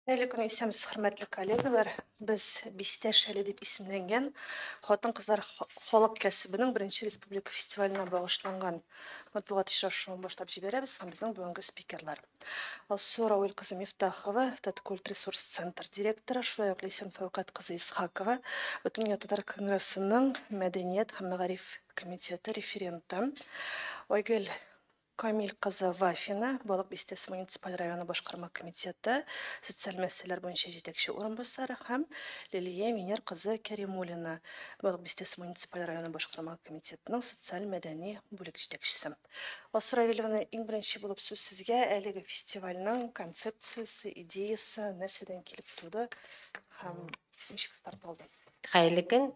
Хәерле көн, исәнмесез, хөрмәтле коллегалар. Без Бистә шәле дип исемләнгән хатын-кызлар халык кәсебенең беренче республика фестиваленә багышланган матбугат очрашуын башлап җибәрәбез һәм безнең бүгенге спикерлар. Алсу Рауил кызы Мифтахова, Таткульт ресурс центр директоры, шулай ук Ләйсән Фәүкать кызы Исхакова, Бөтендөнья татар конгрессының мәдәният һәм мәгариф комитеты референты. Айгөл Камил кызы Вафина, Балык Бистәсе муниципаль районы башкарма комитеты социаль мәсьәләләр буенча җитәкче урынбасары һәм Лилия Венер кызы Кәримуллина, Балык Бистәсе муниципаль районы башкарма комитетының социаль-мәдәни бүлек җитәкчесе. Алсу Равилевна, иң беренче булып сүз сезгә. Әлеге фестивальнең концепциясе, идеясе нәрсәдән килеп туды һәм ничек старт алды? Хәерле көн.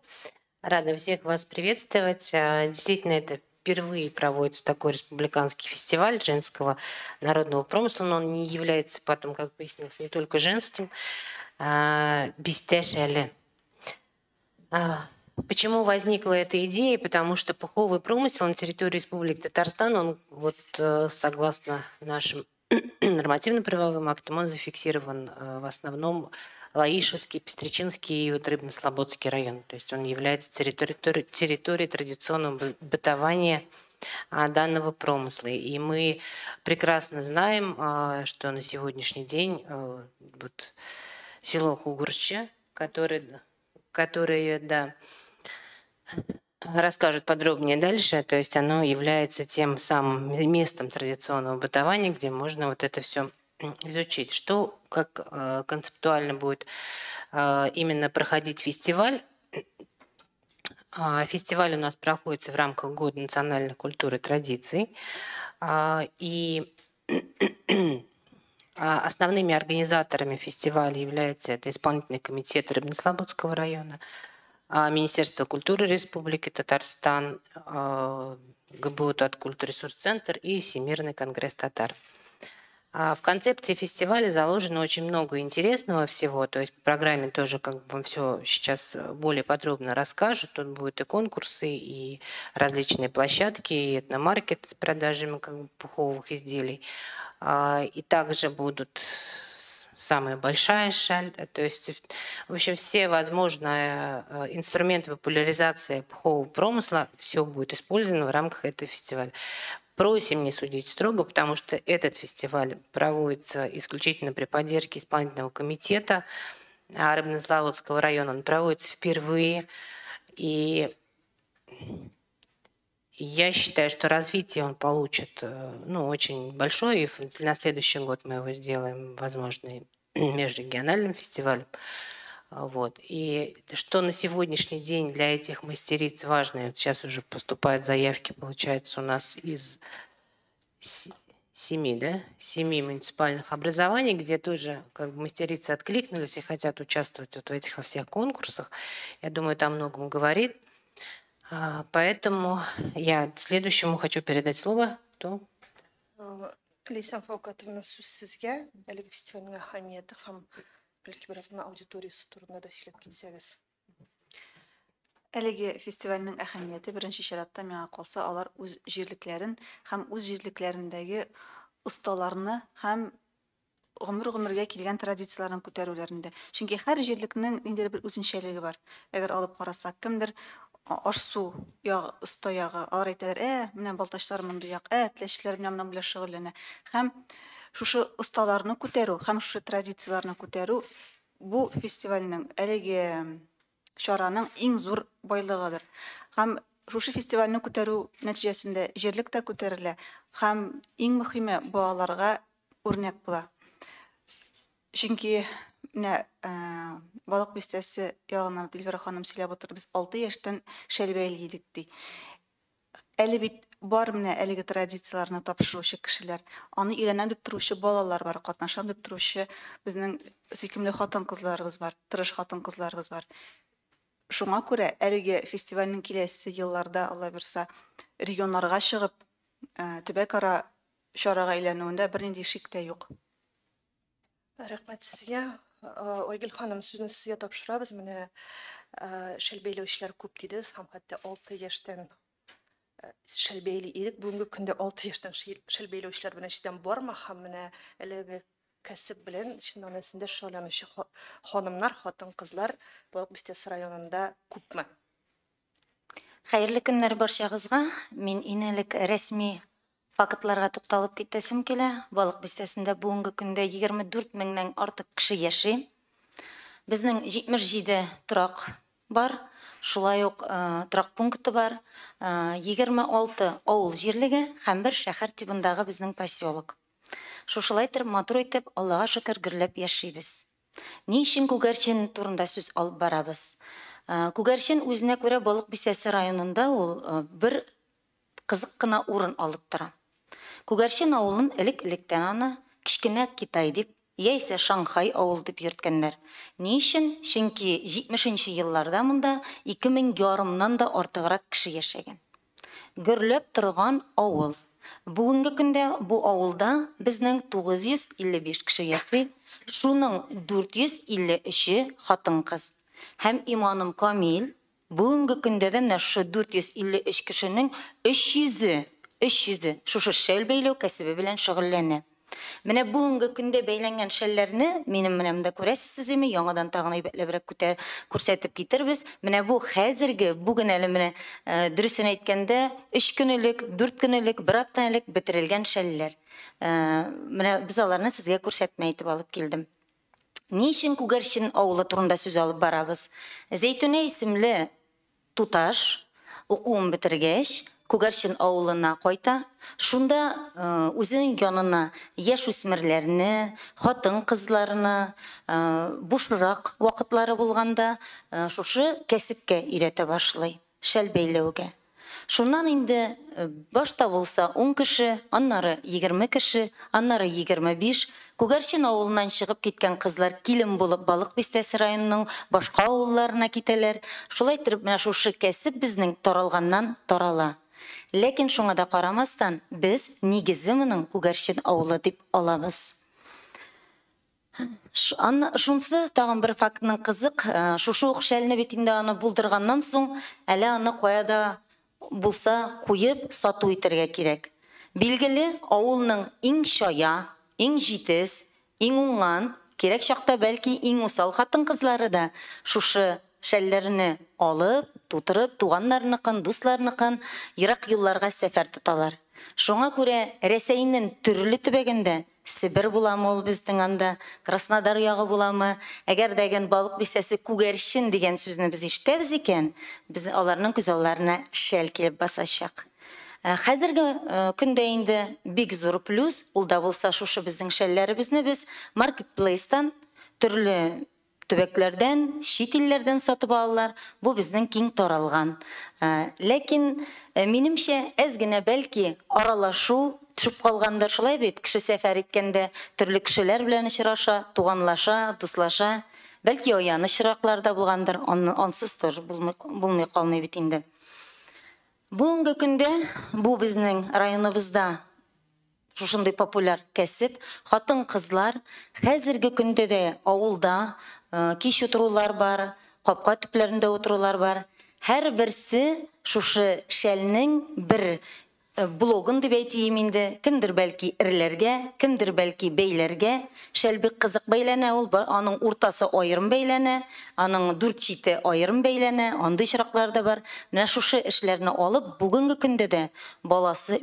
Рада всех вас приветствовать. Действительно, это впервые проводится такой республиканский фестиваль женского народного промысла, но он не является потом, как выяснилось, не только женским. Бистә шәле. Почему возникла эта идея? Потому что пуховый промысел на территории Республики Татарстан, он вот согласно нашим нормативно-правовым актам, он зафиксирован в основном Лаишевский, Пестречинский и вот Рыбно-Слободский район. То есть он является территорией традиционного бытования данного промысла. И мы прекрасно знаем, что на сегодняшний день вот село Кугурча, которое, да, расскажут подробнее дальше, то есть оно является тем самым местом традиционного бытования, где можно вот это все изучить. Что, как концептуально будет именно проходить фестиваль? Фестиваль у нас проходится в рамках Года национальной культуры и традиций. И основными организаторами фестиваля являются это исполнительный комитет Рыбнослободского района, Министерство культуры Республики Татарстан, ГБУ Таткультресурсцентр и Всемирный конгресс татар. В концепции фестиваля заложено очень много интересного всего, то есть по программе тоже как бы вам все сейчас более подробно расскажут. Тут будут и конкурсы, и различные площадки, и этномаркет с продажами как бы пуховых изделий. И также будут самая большая шаль, то есть, в общем, все возможные инструменты популяризации пухового промысла, все будет использовано в рамках этого фестиваля. Просим не судить строго, потому что этот фестиваль проводится исключительно при поддержке исполнительного комитета Рыбнослободского района. Он проводится впервые. И я считаю, что развитие он получит, ну, очень большое. И на следующий год мы его сделаем, возможно, межрегиональным фестивалем. Вот. И что на сегодняшний день для этих мастериц важно, вот сейчас уже поступают заявки, получается, у нас из семи муниципальных образований, где тоже как бы мастерицы откликнулись и хотят участвовать вот в этих во всех конкурсах. Я думаю, это о многом говорит. Поэтому я следующему хочу передать слово. Кто? Ләйсән Фәүкатовна, сүз сезгә. Әлеге фестивальнең әһәмияте һәм бәлки бераз гына аудиториясе турында да сөйләп китсәгез. Әлеге фестивальнең әһәмияте беренче чиратта, миңа калса, алар үз җирлекләрен һәм үз җирлекләрендәге осталарны һәм гомер-гомергә килгән традицияләрен күтәрүләрендә. Чөнки һәр җирлекнең ниндидер бер үзенчәлеге бар. Әгәр алып карасак, кемдер аш-су ягы, оста ягы, алар әйтәләр, менә балтачлар мондый як, теләчеләр менә моның белән шөгыльләнә. Һәм шушы осталарны күтәрү һәм шушы традицияләрне күтәрү бу фестивальнең, әлеге чараның иң зур байлыгыдыр. Һәм шушы фестивальне күтәрү нәтиҗәсендә җирлек тә күтәрелә һәм иң мөһиме балаларга үрнәк була. Чөнки менә Балык Бистәсе ягыннан Дилбәр ханым сөйләп утыр, без 6 яшьтән шәл бәйли идек ди. Әле бит бар менә әлеге традицияләрне тапшыручы кешеләр, аны өйрәнәм дип торучы балалар бар, катнашам дип торучы безнең сөйкемле хатын-кызларыбыз бар, тырыш хатын-кызларыбыз бар. Шуңа күрә әлеге фестивальнең киләсе елларда, Алла бирса, регионнарга чыгып, төбәкара чарага әйләнүендә бернинди шик тә юк. Рәхмәт сезгә. Айгөл ханым, сүзне сезгә тапшырабыз. Менә шәл бәйләүчеләр күп дидегез һәм хәтта 6 яшьтән шәл бәйли идек. Бүгенге көндә 6 яшьтән шәл бәйләүчеләр беренчедән бармы һәм менә әлеге кәсеп белән чын мәгънәсендә шөгыльләнүче ханымнар, хатын-кызлар Балык Бистәсе районында күпме? Хәерле көннәр барчагызга. Мин иң элек рәсми фактларга тукталып китәсем килә. Балык Бистәсендә бүгенге көндә 24 меңнән артык кеше яши. Безнең 77 торак бар, шулай ук торак пункты бар, 26 авыл җирлеге һәм бер шәһәр тибындагы безнең поселок. Шушылай итеп, матур итеп, Аллага шөкер, гөрләп яшибез. Ни өчен Күгәрчен турында сүз алып барабыз? Күгәрчен үзенә күрә Балык Бистәсе районында ул бер кызык кына урын алып тора. Күгәрчен авылын элек-электән аны кечкенә Китай дип, яисә Шанхай авыл дип йөрткәннәр. Ни өчен? Чөнки 70 елларда монда 2 мең ярымнан да артыграк кеше яшәгән. Гөрләп торган авыл. Бүгенге көндә бу авылда безнең 955 кеше яши, шуның 453-е хатын-кыз. Һәм иманым камил, бүгенге көндә дә менә шушы 453 кешенең 300-е шушы шәл бәйләү кәсебе белән шөгыльләнә. Менә бүгенге көндә бәйләнгән шәлләрне минем менә монда күрәсез сез име, яңадан тагын әйбәтләбрәк күтә күрсәтеп китербез. Менә бу хәзерге, бүген әле менә дөресен әйткәндә, 3 көн элек, 4 көн элек, бер атна элек бетерелгән шәлләр. Менә без аларны сезгә күрсәтмә итеп алып килдем. Ни өчен Күгәрчен авылы турында сүз алып барабыз? Зәйтүнә исемле туташ укуын бетергәч, Күгәрчен авылына кайта. Шунда үзенең янына яшь үсмерләрне, хатын-кызларны бушрак вакытлары булганда шушы кәсепкә өйрәтә башлый, шәл бәйләүгә. Шуннан инде башта булса 10 кеше, аннары 20 кеше, аннары 25. Күгәрчен авылыннан чыгып киткән кызлар килен булып Балык Бистәсе районының башка авылларына китәләр. Шулай итеп менә шушы кәсеп безнең таралганнан тарала. Ләкин шуңа да карамастан без нигезе моның Күгәрчен авылы дип алабыз. Шунсы тагын бер фактның кызык, шушы ук шәлне бит инде аны булдырганнан соң, әле аны кая да булса куеп сату итәргә кирәк. Билгеле, авылның иң чая, иң җитез, иң уңган, кирәк чакта бәлки иң усал хатын-кызлары да шушы шәлләрне алып, тутырып, туганнарныкын, дусларныкын ерак юлларга сәфәр тоталар. Шуңа күрә Рәсәйнең төрле төбәгендә Себер буламы ул безнең анда, Краснодар ягы буламы, әгәр дә Балык Бистәсе Күгәрчен дигән сүзне без ишетәбез икән, без аларның күз алларына шәл килеп басачак. Хәзерге көндә инде бик зур плюс, ул да булса шушы безнең шәлләребезне без маркетплейстан төрле төбәкләрдән, чит илләрдән сатып алалар. Бу безнең киң таралган. Ләкин минемчә әз генә бәлки аралашу төшеп калгандыр, шулай бит, кеше сәфәр иткәндә төрле кешеләр белән очраша, туганлаша, дуслаша. Бәлки аянычраклар да булгандыр, ансыз тоже булмый калмый бит инде. Бүгенге көндә бу безнең районыбызда шушындый популяр кәсеп, хатын-кызлар хәзерге көндә дә авылда кич утырулар бар, капка төпләрендә утырулар бар. Һәрберсе шушы шәлнең бер блогын дип әйтим инде, кемдер бәлки эрләргә, кемдер бәлки бәйләргә. Шәл бик кызык бәйләнә ул, аның уртасы аерым бәйләнә, аның дүрт чите аерым бәйләнә, андый очраклар да бар. Менә шушы эшләрне алып, бүгенге көндә дә баласы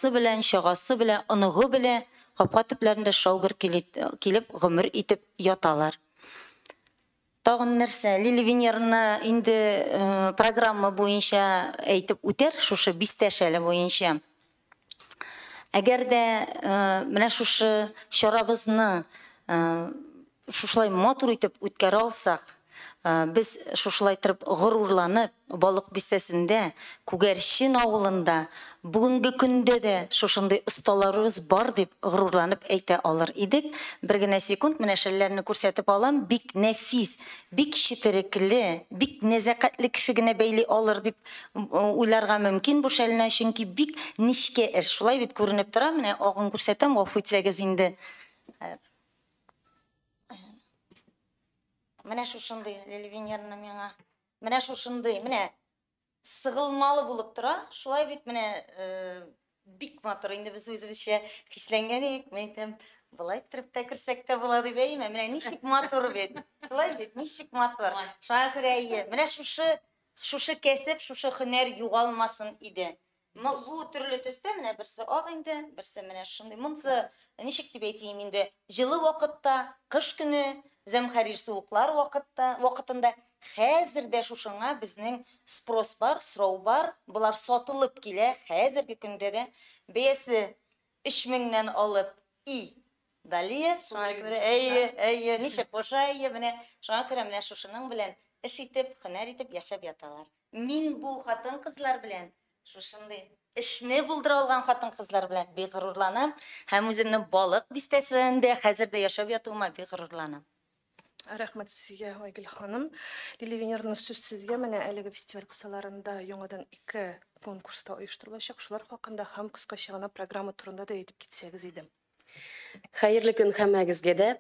белән, чагасы белән, оныгы белән капка төпләрендә шаугыр килеп гомер итеп яталар. Тагын нәрсә, Лилия Венеровна инде программа буенча әйтеп үтәр, шушы бистә шәле буенча. Әгәр дә менә шушы чарабызны шушылай матур итеп үткәрә алсак, без шушылай торып горурланып, Балык Бистәсендә, Күгәрчен авылында бүгенге көндә дә шушындый осталарыбыз бар дип горурланып әйтә алыр идек. Бер генә секунд менә шәлләрне күрсәтеп алам. Бик нәфис, бик четерекле, бик нәзакәтле кеше генә бәйли алыр дип уйларга мөмкин бу шәлне, чөнки бик нечкә эш. Шулай бит күренеп тора. Менә агын күрсәтәм, гафу итсәгез инде. Менә шушындый Лилия Венеровна миңа. Менә шушындый, менә сыгылмалы булып тора. Шулай бит менә бик матур инде без үзебезчә хисләнгән идек. Мин әйтәм, Болай иттереп тә керсәк тә була дип әйме? Менә ничек матур бит. Шулай бит, ничек матур. Шуңа күрә әйе. Менә шушы кәсеп, шушы һөнәр югалмасын иде. Бу төрле төстә, менә берсе ак инде, берсе менә шундый. Монысы ничек дип әйтим инде, җылы вакытта, кыш көне, зәмһәрир суыклар вакытында хәзер дә шушыңа безнең спрос бар, сорау бар. Болар сатылып килә хәзерге көндә дә. Бәясе 3000-нән алып и далее, шуңа күрә, әйе, әйе, ничек куша, әйе, менә шуңа күрә менә шушының белән эш итеп, һөнәр итеп яшәп яталар. Мин бу хатын-кызлар белән шушындый эшне булдыра алган хатын-кызлар белән бик горурланам һәм үземнең Балык бистәсендә хәзер дә яшәп ятуыма бик горурланам. Рәхмәт сезгә, Айгөл ханым. Лилия Венеровна, сүз сезгә. Менә әлеге фестиваль кысаларында яңадан 2 конкурста оештырылачак. Шулар хакында һәм кыскача гына программа турында да әйтеп китсәгез иде. Хәерле көн һәммәгезгә дә.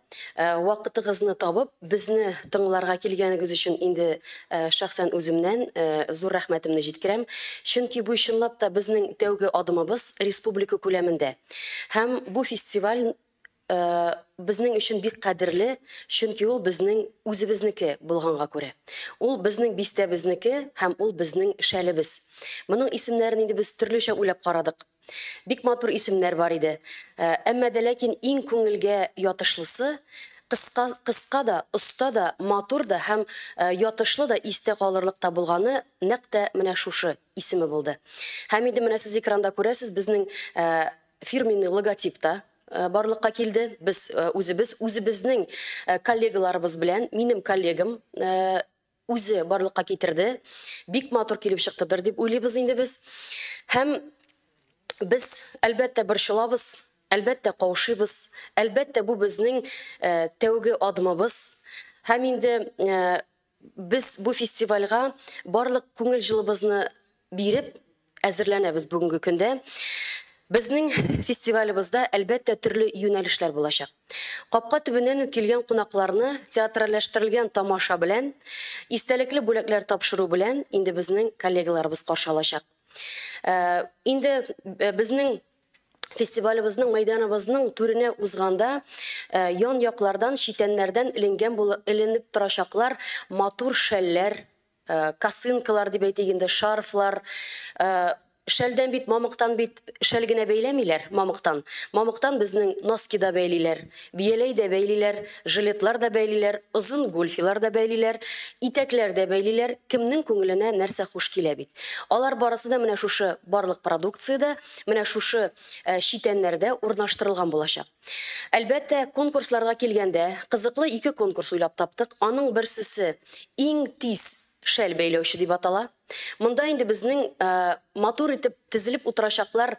Вакытыгызны табып, безне тыңларга килгәнегез өчен инде шәхсән үземнән зур рәхмәтемне җиткерәм. Чөнки бу чынлап та безнең тәүге адымыбыз республика күләмендә. Һәм бу фестиваль безнең өчен бик кадерле, чөнки ул безнең үзебезнеке булганга күрә. Ул безнең бистәбезнеке һәм ул безнең шәлебез. Моның исемнәрен инде без төрлечә уйлап карадык. Бик матур исемнәр бар иде. Әмма дә ләкин иң күңелгә ятышлысы, кыска да, оста да, матур да һәм ятышлы да истә калырлык та булганы нәкъ тә менә шушы исеме булды. Һәм инде менә сез экранда күрәсез, безнең фирменный логотип та барлыкка килде. Без үзебез, үзебезнең коллегаларыбыз белән, минем коллегам үзе барлыкка китерде. Бик матур килеп чыктыдыр дип уйлыйбыз инде без. Һәм без әлбәттә борчылабыз, әлбәттә каушыйбыз, әлбәттә бу безнең тәүге адымыбыз. Һәм инде без бу фестивальгә барлык күңел җылыбызны биреп әзерләнәбез бүгенге көндә. Безнең фестивалебездә әлбәттә төрле юнәлешләр булачак. Капка төбеннән үк килгән кунакларны театральләштерелгән тамаша белән, истәлекле бүләкләр тапшыру белән инде безнең коллегаларыбыз каршы алачак. Инде безнең фестивалебезнең мәйданыбызның түренә узганда ян яклардан, читәннәрдән эленеп торачаклар матур шәлләр, косынкалар дип әйтик инде, шарфлар. Шәлдән бит, мамыктан бит шәл генә бәйләмиләр, мамыктан. Мамыктан безнең носки да бәйлиләр, бияләй дә бәйлиләр, жилетлар да бәйлиләр, озын гольфилар да бәйлиләр, итәкләр дә бәйлиләр. Кемнең күңеленә нәрсә хуш килә бит. Алар барысы да менә шушы барлык продукциядә, менә шушы читәннәрдә урнаштырылган булачак. Әлбәттә, конкурсларга килгәндә, кызыклы 2 конкурс уйлап таптык. Аның берсесе иң тиз шәл бәйләүче дип атала. Монда инде безнең матур итеп тезелеп утырачаклар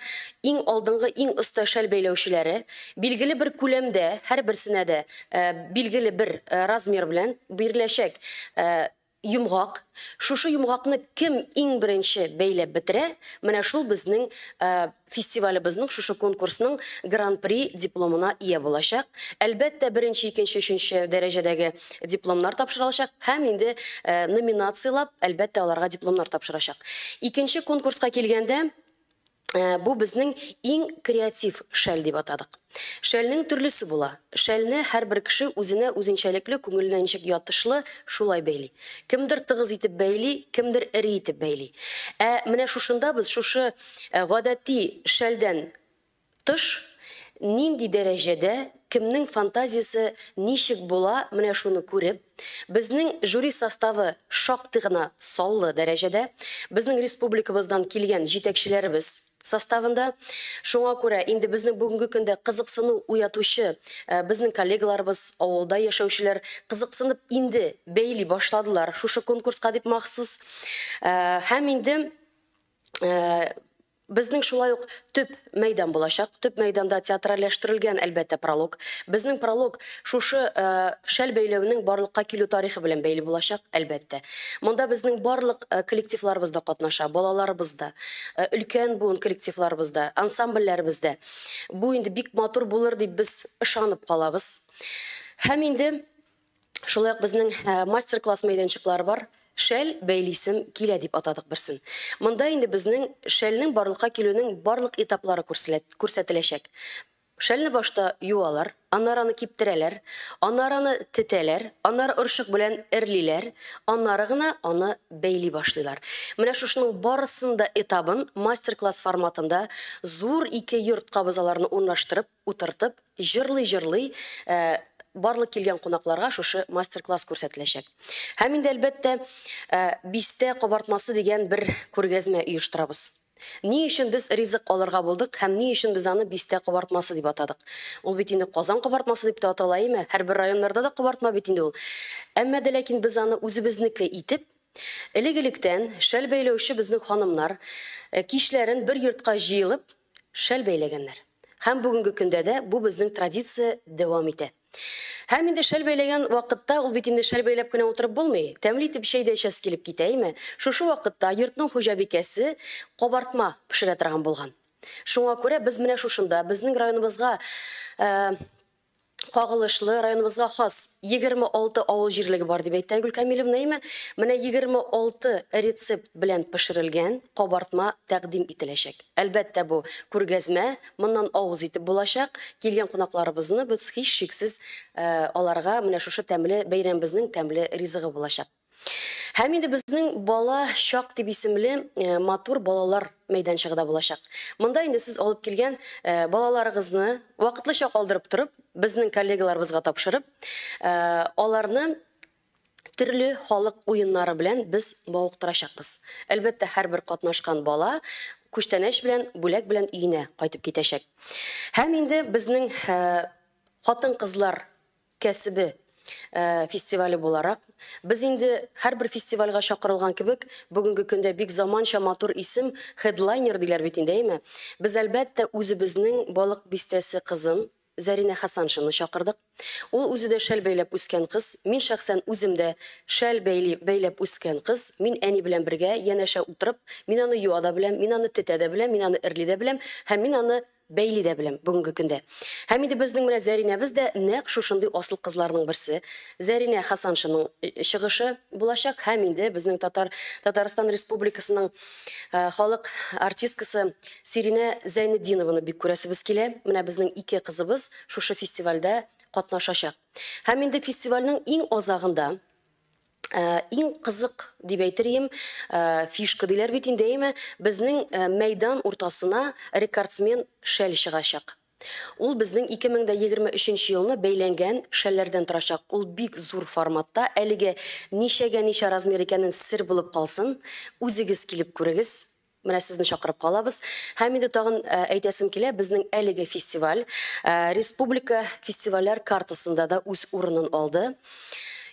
иң алдынгы, иң оста шәл бәйләүчеләре. Билгеле бер күләмдә, һәрберсенә дә билгеле бер размер белән биреләчәк йомгак. Шушы йомгакны кем иң беренче бәйләп бетерә, менә шул безнең фестивалебезнең, шушы конкурсның гран-при дипломына ия булачак. Әлбәттә, беренче, икенче, өченче дәрәҗәдәге дипломнар тапшырылачак һәм инде номинацияләп, әлбәттә, аларга дипломнар тапшырачак. Икенче конкурска килгәндә, бу безнең иң креатив шәл дип атадык. Шәлнең төрлесе була. Шәлне һәрбер кеше үзенә үзенчәлекле, күңеленә ничек ятышлы, шулай бәйли. Кемдер тыгыз итеп бәйли, кемдер эре итеп бәйли. Ә менә шушында без шушы гадәти шәлдән тыш нинди дәрәҗәдә, кемнең фантазиясе ничек була, менә шуны күреп, безнең жюри составы шактый гына саллы дәрәҗәдә, безнең республикабыздан килгән җитәкчеләребез составында. Шуңа күрә инде безнең бүгенге көндә кызыксыну уятучы безнең коллегаларыбыз, авылда яшәүчеләр кызыксынып инде бәйли башладылар шушы конкурска дип махсус. Һәм инде безнең шулай ук төп мәйдан булачак. Төп мәйданда театральләштерелгән, әлбәттә, пролог. Безнең пролог шушы шәл бәйләүнең барлыкка килү тарихы белән бәйле булачак, әлбәттә. Монда безнең барлык коллективларыбыз да катнаша, балаларыбыз да, өлкән буын коллективларыбыз да, ансамбльләребез дә. Бу инде бик матур булыр дип без ышанып калабыз. Һәм инде шулай ук безнең мастер-класс мәйданчыклары бар. Шәл бәйлисем килә дип атадык берсен. Монда инде безнең шәлнең барлыкка килүнең барлык этаплары күрсәтеләчәк. Шәлне башта юалар, аннары аны киптерәләр, аннары аны тетәләр, аннары орчык белән эрлиләр, аннары гына аны бәйли башлыйлар. Менә шушының барысын да этабын мастер-класс форматында зур ике йортка без аларны урнаштырып, утыртып, җырлый-җырлый барлык килгән кунакларга шушы мастер-класс күрсәтеләчәк. Һәм инде әлбәттә, бистә кабартмасы дигән бер күргәзмә оештырабыз. Ни өчен без ризык алырга булдык һәм ни өчен без аны бистә кабартмасы дип атадык? Ул бит инде Казан кабартмасы дип тә атала, әйме? Һәрбер районнарда да кабартма бит инде ул. Әмма дә ләкин без аны үзебезнеке итеп, элек-электән шәл бәйләүче безнең ханымнар кичләрен бер йортка җыелып шәл бәйләгәннәр. Һәм бүгенге көндә дә бу безнең традиция дәвам итә. Һәм инде шәл бәйләгән вакытта ул бит инде шәл бәйләп кенә утырып булмый. Тәмле итеп чәй дә эчәсе килеп китә, әйме? Шушы вакытта йортның хуҗабикәсе кабартма пешерә торган булган. Шуңа күрә без менә шушында безнең районыбызга кагылышлы, районыбызга хас 26 авыл җирлеге бар дип әйтте Айгөл Камилевна, әйме? Менә 26 рецепт белән пешерелгән кабартма тәкъдим ителәчәк. Әлбәттә, бу күргәзмә моннан авыз итеп булачак. Килгән кунакларыбызны без һичшиксез аларга менә шушы тәмле бәйрәмебезнең тәмле ризыгы булачак. Һәм инде безнең бала чак дип исемле матур балалар мәйданчыгы да булачак. Монда инде сез алып килгән балаларыгызны вакытлыча калдырып торып, безнең коллегаларыбызга тапшырып, аларны төрле халык уеннары белән без мавыктырачакбыз. Әлбәттә, һәрбер катнашкан бала күчтәнәч белән, бүләк белән өенә кайтып китәчәк. Һәм инде безнең хатын-кызлар кәсебе фестивале буларак, без инде һәрбер фестивальгә чакырылган кебек, бүгенге көндә бик заманча матур исем хедлайнер диләр бит инде, әйме? Без әлбәттә үзебезнең Балык бистәсе кызын Зәринә Хасаншинны чакырдык. Ул үзе дә шәл бәйләп үскән кыз. Мин шәхсән үзем дә шәл бәйләп үскән кыз. Мин әни белән бергә янәшә утырып, мин аны юа да беләм, мин аны тетә дә беләм, мин аны эрли дә беләм һәм мин аны бәйли дә беләм бүгенге көндә. Һәм инде безнең менә Зәринәбез дә нәкъ шушындый асыл кызларның берсе. Зәринә Хасаншиның чыгышы булачак һәм инде безнең Татарстан Республикасының халык артисткасы Сиринә Зәйнетдинованы бик күрәсебез килә. Менә безнең ике кызыбыз шушы фестивальдә катнашачак. Һәм инде фестивальнең иң азагында иң кызык дип әйтер фишка диләр бит инде, әйме? Безнең мәйдан уртасына рекордсмен шәл чыгачак. Ул безнең 2023 елны бәйләнгән шәлләрдән торачак. Ул бик зур форматта, әлеге ничәгә ничә размер икәнен сер булып калсын. Үзегез килеп күрегез. Менә сезне чакырып калабыз. Һәм инде тагын әйтәсем килә, безнең әлеге фестиваль республика фестивальләр картасында да үз урынын алды.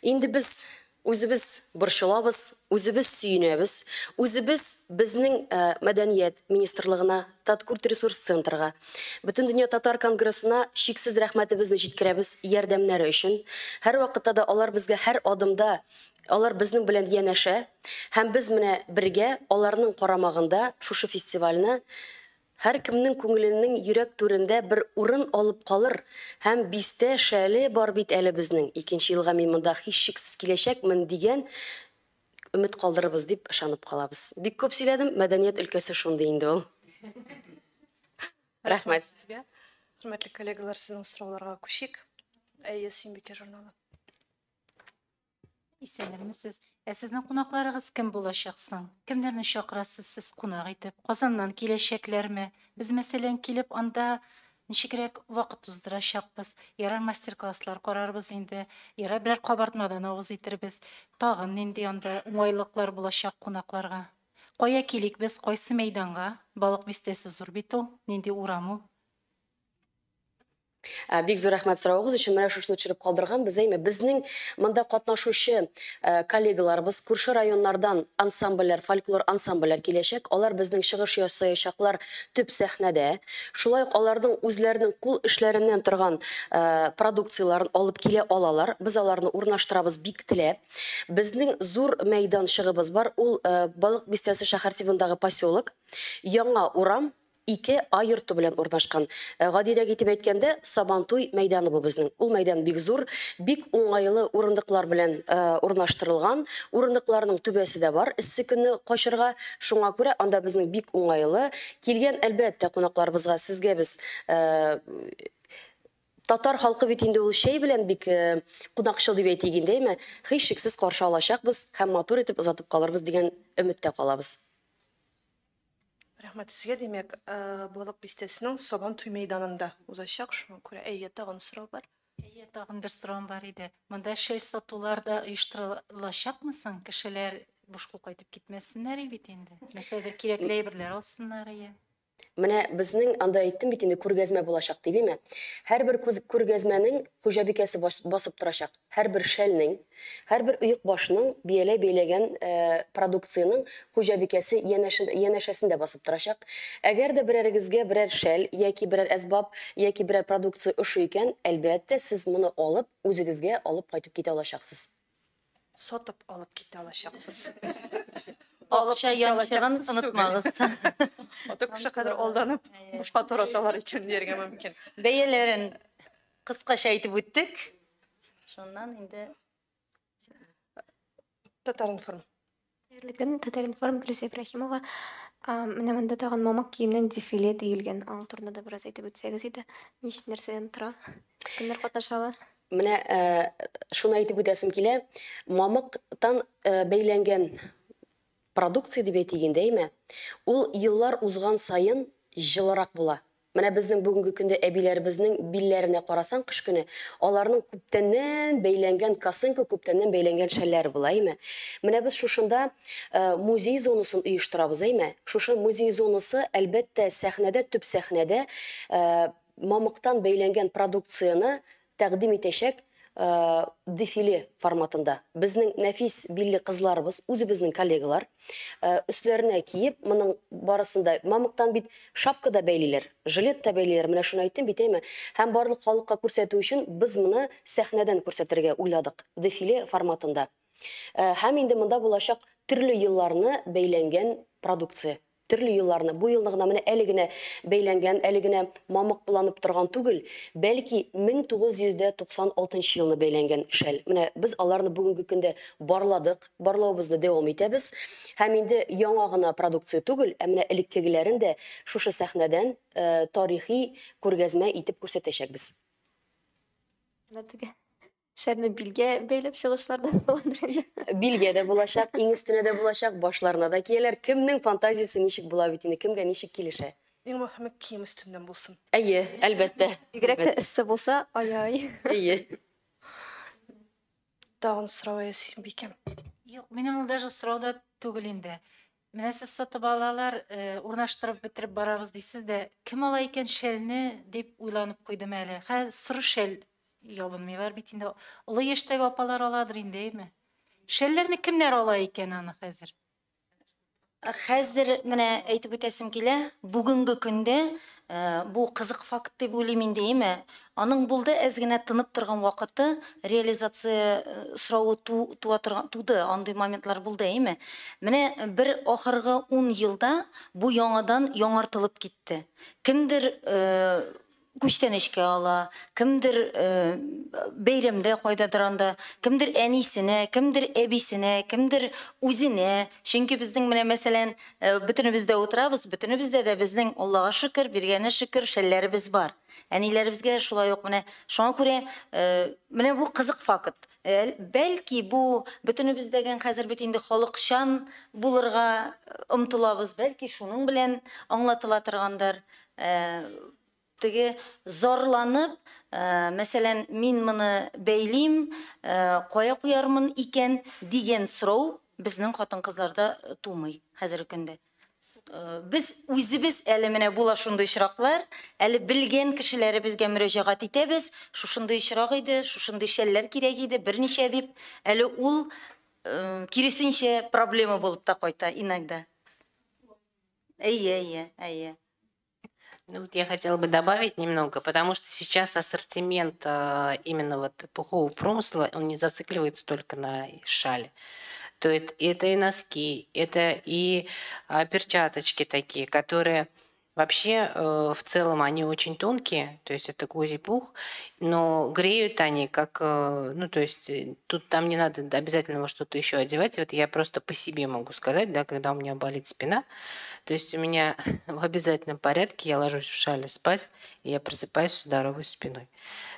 Инде без үзебез борчылабыз, үзебез сөенәбез, үзебез безнең мәдәният министрлыгына, Таткультресурс центрга, Бөтендөнья татар конгрессына чиксез рәхмәтебезне җиткерәбез ярдәмнәре өчен. Һәр вакытта да алар безгә һәр адымда, алар безнең белән янәшә, һәм без менә бергә аларның карамагында шушы фестивальне һәр кемнең күңеленең йөрәк түрендә бер урын алып калыр һәм бистә шәле бар бит әле безнең. Икенче елга мин монда һичшиксез киләчәкмен дигән өмет калдырырбыз дип ышанып калабыз. Бик күп сөйләдем, мәдәният өлкәсе шундый инде ул. Рәхмәт сезгә. Хөрмәтле коллегалар, сезнең сорауларга күчик. Әйе, Сөембикә журналы. Исәнмесез. Ә сезнең кунакларыгыз кем булачак соң? Кемнәрне чакырасыз сез кунак итеп? Казаннан киләчәкләрме? Без, мәсәлән, килеп анда ничегрәк вакыт уздырачакбыз? Ярар мастер-класслар карарбыз инде, ярар берәр кабартмадан авыз итербез. Тагын нинди анда уңайлыклар булачак кунакларга? Кая килик без, кайсы мәйданга? Балык бистәсе зур бит ул, нинди урам ул? Бик зур рәхмәт соравыгыз өчен. Менә шушыны төшереп калдырган без, әйме, безнең монда катнашучы коллегаларыбыз күрше районнардан ансамбльләр, фольклор ансамбльләр киләчәк. Алар безнең чыгыш ясаячаклар төп сәхнәдә. Шулай ук аларның үзләренең кул эшләреннән торган продукцияләрен алып килә алалар. Без аларны урнаштырабыз бик теләп. Безнең зур мәйданчыгыбыз бар. Ул Балык бистәсе шәһәр тибындагы поселок, Яңа урам 2А йорты белән урнашкан. Гадирәк итеп әйткәндә, Сабантуй мәйданы бу безнең. Ул мәйдан бик зур, бик уңайлы урындыклар белән урнаштырылган. Урындыкларның түбәсе дә бар, эссе көнне качырга. Шуңа күрә анда безнең бик уңайлы. Килгән, әлбәттә, кунакларыбызга, сезгә без Татар халкы бит инде ул чәй белән бик кунакчыл дип әйтик инде, әйме? Һичшиксез каршы алачакбыз һәм матур итеп озатып калырбыз дигән өметтә калабыз. Рәхмәт сезгә. Димәк, Балык Бистәсенең Сабантуй мәйданында узачак. Шуңа күрә, әйе, тагын сорау бар. Әйе, тагын бер сорауым бар иде. Монда шәл сатулар да оештырылачакмы соң? Кешеләр буш кул кайтып китмәсеннәр бит инде. Нәрсәдер кирәкле әйберләр алсыннар, әйе. Менә безнең анда әйттем бит инде, күргәзмә булачак дип, әйме? Һәрбер күргәзмәнең хуҗабикәсе басып торачак. Һәрбер шәлнең, һәрбер оекбашның, бияләй бәйләгән продукциянең хуҗабикәсе янәшәсендә басып торачак. Әгәр дә берәрегезгә берәр шәл яки берәр әсбап яки берәр продукция ошый икән, әлбәттә, сез моны алып, үзегезгә алып кайтып китә алачаксыз. Сатып алып китә алачаксыз. Акча янчыгын онытмагыз. Аты кеше кадәр алданып бушка тараталар икән дияргә мөмкин. Бәяләрен кыскача әйтеп үттек. Шуннан инде Татар-информ. Хәерле көн, Татар-информ, Гөлүсә Ибраһимова. Менә монда тагын мамык киемнән дефиле диелгән. Аның турында да бераз әйтеп үтсәгез иде. Ничек нәрсәдән тора? Кемнәр катнаша ала? Менә шуны әйтеп үтәсем килә. Мамыктан бәйләнгән продукция дип әйтик инде, әйме? Ул еллар узган саен җылырак була. Менә безнең бүгенге көндә әбиләребезнең билләренә карасаң кыш көне, аларның күптәннән бәйләнгән косынка, күптәннән бәйләнгән шәлләре була, әйме? Менә без шушында музей зонасын оештырабыз, әйме? Шушы музей зонасы, әлбәттә, сәхнәдә, төп сәхнәдә мамыктан бәйләнгән продукцияне тәкъдим итәчәк дефиле форматында. Безнең нәфис билле кызларыбыз, үзебезнең коллегалар, өсләренә киеп, моның барысында мамыктан бит шапка да бәйлиләр, жилет та бәйлиләр. Менә шуны әйттем бит, әйме? Һәм барлык халыкка күрсәтү өчен без моны сәхнәдән күрсәтергә уйладык, дефиле форматында. Һәм инде монда булачак төрле елларны бәйләнгән продукция. Төрле елларны, бу елны гына менә әле генә бәйләнгән, әле генә мамык буланып торган түгел, бәлки 1996 елны бәйләнгән шәл. Менә без аларны бүгенге көндә барладык, барлавыбызны дәвам итәбез. Һәм инде яңа гына продукция түгел, ә менә элеккегеләрен дә шушы сәхнәдән тарихи күргәзмә итеп күрсәтәчәкбез. Шәрне билгә бәйләп чыгышлар да буладыр инде. Билгә дә булачак, иң өстенә дә булачак, башларына да кияләр. Кемнең фантазиясе ничек була бит инде, кемгә ничек килешә. Иң мөһиме кием өстеннән булсын. Әйе, әлбәттә. Бигрәк тә эссе булса, ай-ай. Әйе. Тагын сорау Сөембикә. Юк, минем ул даже сорау да түгел инде. Менә сез сатып алалар, урнаштырып бетереп барабыз дисез дә, кем ала икән шәлне дип уйланып куйдым әле. Хәзер соры шәл ябынмыйлар бит инде. Олы яшьтәге апалар аладыр инде, әйме? Шәлләрне кемнәр ала икән аны хәзер? Хәзер менә әйтеп үтәсем килә, бүгенге көндә бу кызык факт дип уйлыйм инде, әйме? Аның булды әз генә тынып торган вакыты, реализация соравы туа торган, туды, андый моментлар булды, әйме? Менә бер ахыргы 10 елда бу яңадан яңартылып китте. Кемдер күчтәнәчкә ала, кемдер бәйрәмдә кайдадыр анда, кемдер әнисенә, кемдер әбисенә, кемдер үзенә. Чөнки безнең менә мәсәлән, бөтенебез дә утырабыз, бөтенебездә дә безнең Аллага шөкер, биргәне шөкер, шәлләребез бар. Әниләребезгә шулай ук менә шуңа күрә менә бу кызык факт. Бәлки бу бөтенебездәген хәзер бит инде халыкчан булырга омтылабыз, бәлки шуның белән аңлатыла торгандыр. Теге зарланып, мәсәлән, мин моны бәйлим, кая куярмын икән дигән сорау безнең хатын-кызларда тумый хәзерге көндә. Без үзебез әле менә була шундый очраклар, әле белгән кешеләребезгә мөрәҗәгать итәбез, шушындый очрак иде, шушындый шәлләр кирәк иде, берничә дип, әле ул киресенчә проблема булып та кайта иногда. Әйе, әйе, әйе. Ну, вот я хотела бы добавить немного, потому что сейчас ассортимент именно вот пухового промысла, он не зацикливается только на шале. То есть это и носки, это и перчаточки такие, которые вообще в целом они очень тонкие, то есть это козий пух, но греют они как, ну то есть тут там не надо обязательно во что-то еще одевать. Вот я просто по себе могу сказать, да, когда у меня болит спина, То есть у меня в обязательном порядке я ложусь в шале спать, и я просыпаюсь с здоровой спиной.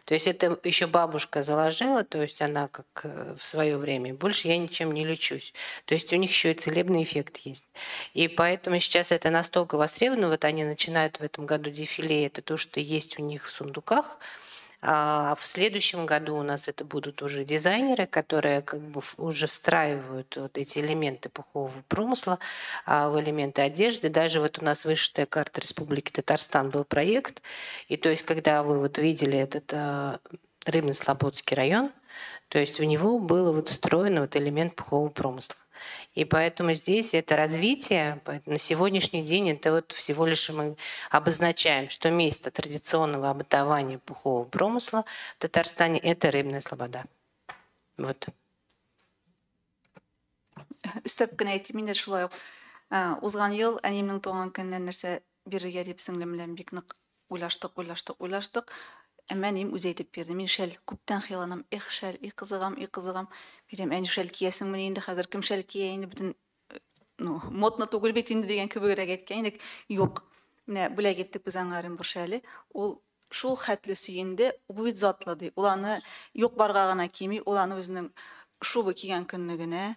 То есть это еще бабушка заложила, то есть она как в свое время. Больше я ничем не лечусь. То есть у них еще и целебный эффект есть. И поэтому сейчас это настолько востребовано. Вот они начинают в этом году дефиле, это то, что есть у них в сундуках. А в следующем году у нас это будут уже дизайнеры, которые как бы уже встраивают вот эти элементы пухового промысла в элементы одежды. Даже вот у нас вышитая карта Республики Татарстан был проект. И то есть, когда вы вот видели этот Рыбно-Слободский район, то есть в него было вот встроен вот элемент пухового промысла. И поэтому здесь это развитие, на сегодняшний день это вот всего лишь мы обозначаем, что место традиционного обытования пухового промысла в Татарстане – это Рыбная Слобода. Вот. Өстәп кенә әйтим, мин дә шулай ук узган ел әниемнең туган көненә нәрсә бирергә дип сеңлем белән бик нык уйлаштык, уйлаштык, уйлаштык. Әмма әнием үзе әйтеп бирде. Мин шәл күптән хыялланам. Эх, шәл, и кызыгам, и кызыгам. Бирәм, әни шәл киясеңмени инде, хәзер кем шәл кия инде, бөтен ну, модно түгел бит инде дигән кебегрәк әйткән идек. Юк. Менә бүләк иттек без аңа Оренбур шәле. Ул шул хәтле сөенде, бу бит затлы ди. Ул аны юк барга гына кими, ул аны үзенең шуба кигән көнне генә,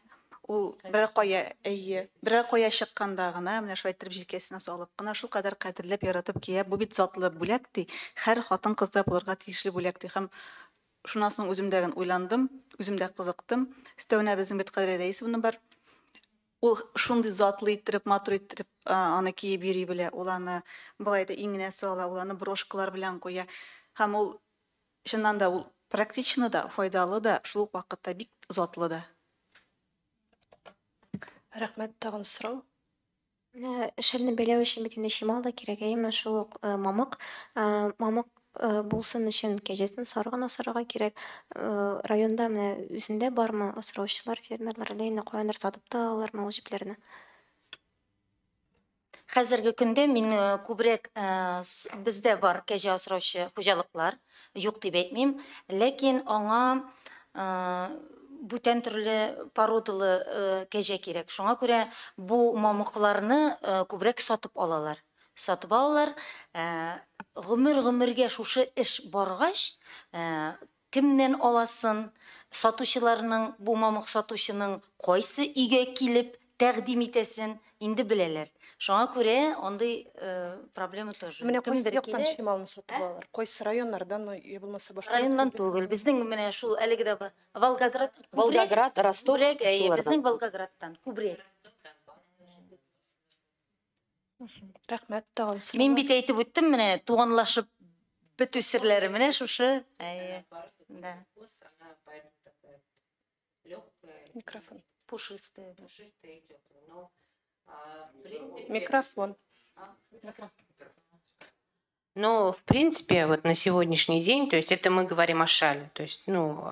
ул берәр кая, әйе, берәр кая чыкканда гына, менә шулай иттереп җилкәсенә салып кына, шул кадәр кадерләп яратып кия. Бу бит затлы бүләк ди. Һәр хатын-кызда булырга тиешле бүләк ди. Һәм шуннан соң үзем дә уйландым, үзем дә кызыктым. Өстәвенә безнең бит Кадрия Рәисовна бар. Ул шундый затлы иттереп, матур иттереп аны киеп йөри белә. Ул аны болай да иңенә сала, ул аны брошкалар белән куя. Һәм ул чыннан да ул практично да, файдалы да, шул ук вакытта бик затлы да. Рәхмәт, тагын сорау. Менә шәлне бәйләү өчен бит инде чимал да кирәк, әйеме? Шул ук мамык, мамык булсын өчен кәҗәсен сарыгын асрарга кирәк. Районда менә үзендә бармы асраучылар, фермерлар, әллә инде каяндыр сатып та алалармы ул җепләрне? Хәзерге көндә мин күбрәк бездә бар кәҗә асраучы хуҗалыклар, юк дип әйтмим, ләкин аңа бүтән төрле породалы кәҗә кирәк. Шуңа күрә бу мамыкларны күбрәк сатып алалар. Сатып алалар. Гомер-гомергә шушы эш баргач, кемнән аласын, сатучыларның, бу мамык сатучының кайсы өйгә килеп тәкъдим итәсен инде беләләр. Шуңа күрә андый проблема тоже. Менә кайсы яктан чималны сатып алалар? Кайсы районнардан, я булмаса башка? Районнан түгел. Безнең менә шул әлеге дә Волгоград, Волгоград, Ростов, күбрәк, әйе, безнең Волгоградтан күбрәк. Рәхмәт, тагын сорау. Мин бит әйтеп үттем, менә туганлашып бетү серләре менә шушы. Әйе. Да. Микрофон. Пушистая. Пушистая и теплая. Но, в принципе... Микрофон. Но, в принципе, вот на сегодняшний день, то есть это мы говорим о шале. То есть, ну,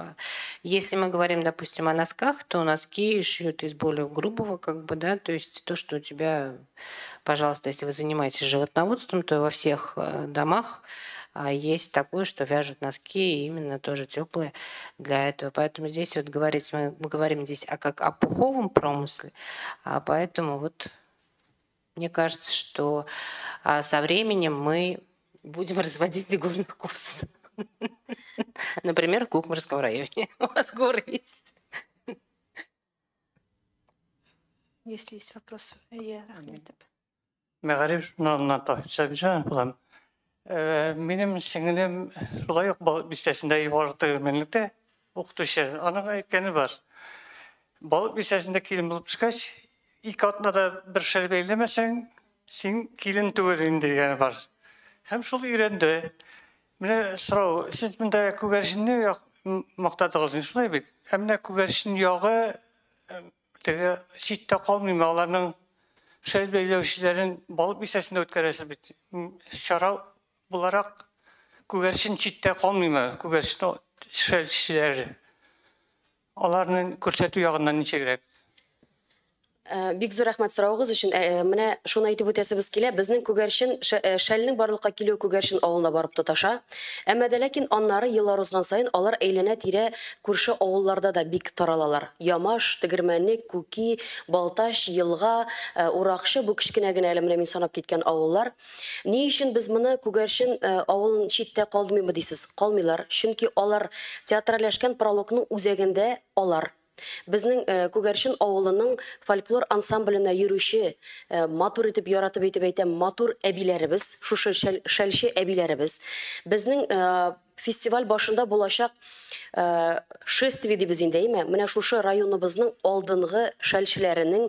если мы говорим, допустим, о носках, то носки шьют из более грубого, как бы, да, то есть то, что у тебя, пожалуйста, если вы занимаетесь животноводством, то во всех домах есть такое, что вяжут носки именно тоже теплые для этого. Поэтому здесь вот говорить, мы говорим здесь о, как о пуховом промысле, а поэтому вот мне кажется, что со временем мы будем разводить горных коз. Например, в Кукморском районе. У вас горы есть. Если есть вопросы, я Мәгариф журналыннан Таһир Сабирҗанов булам. Минем сеңлем шулай ук Балык бистәсендә югары тегермәнлектә укытучы. Аның әйткәне бар. Балык бистәсендә килен булып төшкәч, ике атнада бер шәл бәйләмәсәң, син килен түгел инде дигәне бар. Һәм шул өйрәнде. Менә сорау, сез монда күгәрченне мактадыгыз, шулай бит? Ә менә күгәрчен ягы теге читтә калмыймы? Аларның шәл бәйләүчеләрен Балык бистәсендә үткәрәсез бит. Чара буларак күгәрчен читтә калмыймы? Күгәрчен шәлчеләре. Аларның күрсәтү ягыннан ничегрәк? Бик зур рәхмәт соравыгыз өчен. Менә шуны әйтеп үтәсебез килә, безнең Күгәрчен шәлнең барлыкка килүе Күгәрчен авылына барып тоташа. Әмма дә ләкин аннары еллар узган саен алар әйләнә-тирә күрше авылларда да бик таралалар. Ямаш, Тегермәнлек, Күки, Балтач, Елга, Уракчы, бу кечкенә генә әле менә мин санап киткән авыллар. Ни өчен без моны Күгәрчен авылын читтә калдырмыймы дисез? Калмыйлар. Чөнки алар театральләшкән прологның үзәгендә алар. Безнең Күгәрчен авылының фольклор ансамбленә йөрүче, матур итеп, яратып итеп әйтәм, матур әбиләребез, шушы шәлче әбиләребез. Безнең фестиваль башында булачак шествие дибез инде, әйме? Менә шушы районыбызның алдынгы шәлчеләренең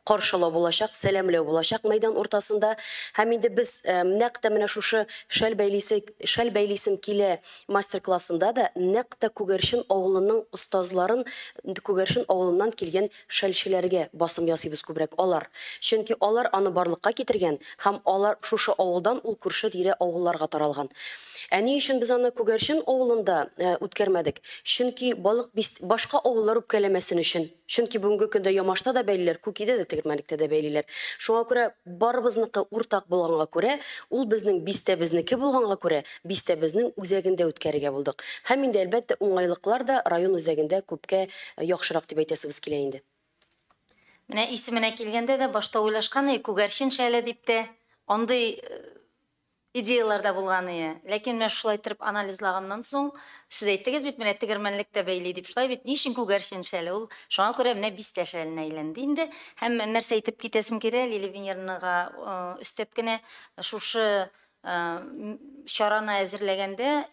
каршылау булачак, сәламләү булачак мәйдан уртасында. Һәм инде без нәкъ тә менә шушы шәл бәйлисе, шәл бәйлисем килә мастер-классында да нәкъ тә Күгәрчен авылының остазларын, Күгәрчен авылыннан килгән шәлчеләргә басым ясыйбыз күбрәк алар. Чөнки алар аны барлыкка китергән һәм алар шушы авылдан ул күрше тирә авылларга таралган. Ә ни өчен без аны Күгәрчен авылында үткәрмәдек? Чөнки балык башка авыллар үпкәләмәсен өчен. Чөнки бүгенге көндә Ямашта да бәйлиләр, Күкидә дә, Тегермәнлектә дә бәйлиләр. Шуңа күрә барыбызныкы уртак булганга күрә, ул безнең бистәбезнеке булганга күрә, бистәбезнең үзәгендә үткәрергә булдык. Һәм инде, әлбәттә, уңайлыклар да район үзәгендә күпкә яхшырак дип әйтәсебез килә инде. Менә исеменә килгәндә дә башта уйлашкан идек, Күгәрчен шәле дип тә, андый идеялар да булган ие. Ләкин менә шулай иттереп анализлаганнан соң, сез әйттегез бит, менә Тегермәнлек тә бәйли дип, шулай бит, ни өчен Күгәрчен шәле? Ул шуңа күрә менә бистә шәленә әйләнде инде. Һәм нәрсә әйтеп китәсем килә, Лилия Венеровнага өстәп кенә, шушы чараны әзерләгәндә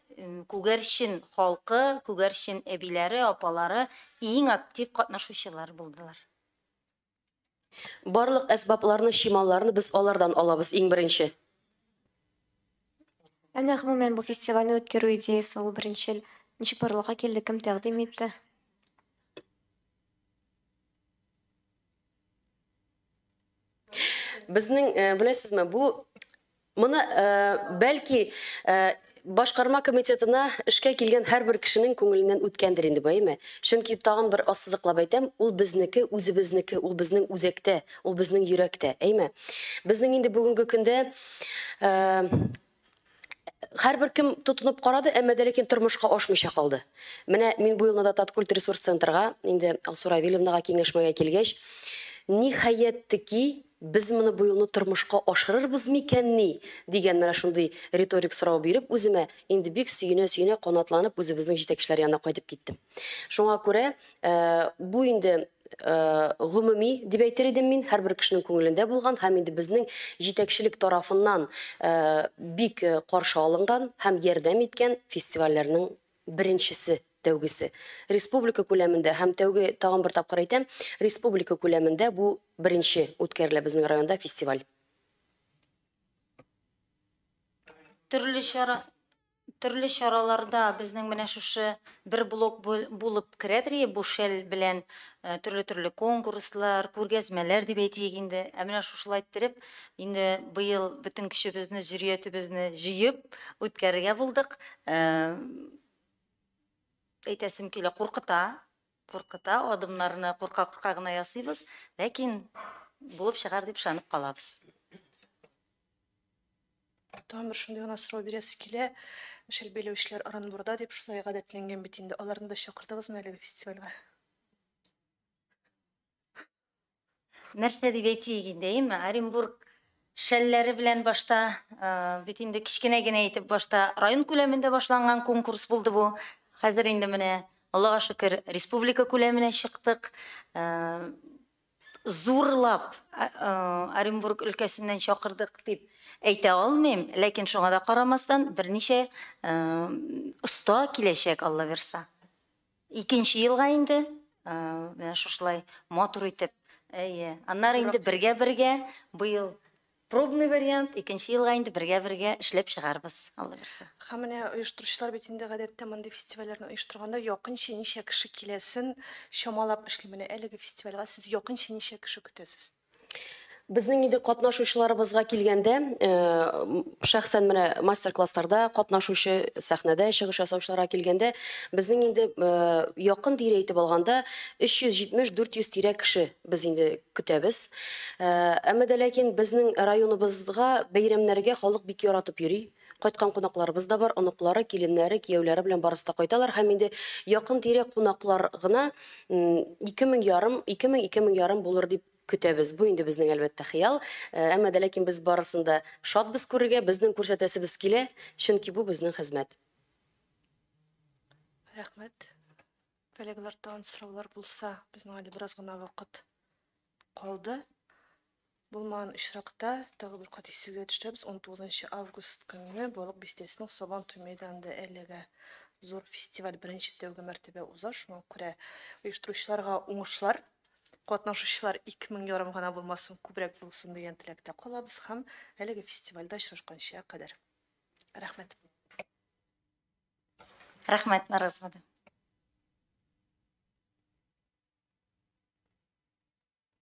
Күгәрчен халкы, Күгәрчен әбиләре, апалары иң актив катнашучылар булдылар. Барлык әсбапларны, чималларны без алардан алабыз иң беренче. Ә менә гомумән бу фестивальне үткәрү идеясы ул беренчел ничек барлыкка килде, кем тәкъдим итте? Безнең, беләсезме, бу моны бәлки башкарма комитетына эшкә килгән һәрбер кешенең күңеленнән үткәндер инде бу, әйме? Чөнки тагын бер ассызыклап әйтәм, ул безнеке, үзебезнеке, ул безнең үзәктә, ул безнең йөрәктә, әйме? Безнең инде бүгенге көндә һәрбер кем тотынып карады, әмма дә ләкин тормышка ашмыйча калды. Менә мин бу елны да Таткульт ресурс центрга, инде Алсу Равилевнага киңәшмәгә килгәч, ниһаять-таки без моны бу елны тормышка ашырырбыз микәнни дигән менә шундый риторик сорау биреп үземә, инде бик сөенә-сөенә канатланып үзебезнең җитәкчеләр янына кайтып киттем. Шуңа күрә бу инде гомуми дип әйтер идем мин, һәрбер кешенең күңелендә булган һәм инде безнең җитәкчелек тарафыннан бик каршы алынган һәм ярдәм иткән фестивальләрнең беренчесе, тәүгесе. Республика күләмендә һәм тәүге, тагын бер тапкыр әйтәм, республика күләмендә бу беренче үткәрелә безнең районда фестиваль. Төрле чара, төрле чараларда безнең менә шушы бер блок булып керәдер бу шәл белән төрле-төрле конкурслар, күргәзмәләр дип әйтик инде. Ә менә шушылай иттереп, инде быел бөтен көчебезне, зөриятебезне җыеп үткәрергә булдык. Әйтәсем килә, куркыта, куркыта, адымнарны курка-курка гына ясыйбыз, ләкин булып чыгар дип ышанып калабыз. Тагын бер шундый гына сорау бирәсе килә. Шәл бәйләүчеләр Оренбурда дип шулай гадәтләнгән бит инде. Аларны да чакырдыгызмы әлеге фестивальгә? Нәрсә дип әйтик инде, әйеме? Оренбург шәлләре белән башта, бит инде кечкенә генә итеп башта район күләмендә башланган конкурс булды бу. Хәзер инде менә, Аллага шөкер, республика күләменә чыктык. Зурлап Оренбург өлкәсеннән чакырдык дип әйтә алмыйм, ләкин шуңа да карамастан берничә оста киләчәк, Алла бирса. Икенче елга инде менә шушылай матур итеп, әйе. Аннары инде бергә-бергә быел пробный вариант, икенче елга инде бергә-бергә эшләп чыгарбыз, Алла бирса. Һәм менә оештыручылар бит инде гадәттә мондый фестивальләрне оештырганда якынча ничә кеше киләсен чамалап эшли. Менә әлеге фестивальгә сез якынча ничә кеше көтәсез? Безнең инде катнашучыларыбызга килгәндә, шәхсән менә мастер-классларда катнашучы, сәхнәдә чыгыш ясаучыларга килгәндә, безнең инде якын тирә итеп алганда 370-400 тирә кеше без инде көтәбез. Әмма дә ләкин безнең районыбызга бәйрәмнәргә халык бик яратып йөри. Кайткан кунакларыбыз да бар, оныклары, киленнәре, кияүләре белән барысы да кайталар һәм инде якын тирә кунаклар гына 2000 ярым, 2000, 2000 ярым булыр дип көтәбез. Бу инде безнең әлбәттә хыял. Әмма дә ләкин без барысын да шатбыз күрергә, безнең күрсәтәсебез килә, чөнки бу безнең хезмәт. Рәхмәт. Коллегалар, тагын сораулар булса, безнең әле бераз гына вакыт калды. Булмаган очракта тагы бер кат исегезгә төшерәбез. 19 август көнне Балык бистәсенең Сабантуй мәйданында әлеге зур фестиваль беренче тәүге мәртәбә уза. Шуңа күрә оештыручыларга уңышлар, катнашучылар 2000 ярым гына булмасын, күбрәк булсын дигән теләктә калабыз һәм әлеге фестивальдә очрашканча кадәр. Рәхмәт. Рәхмәт, барыгызга да.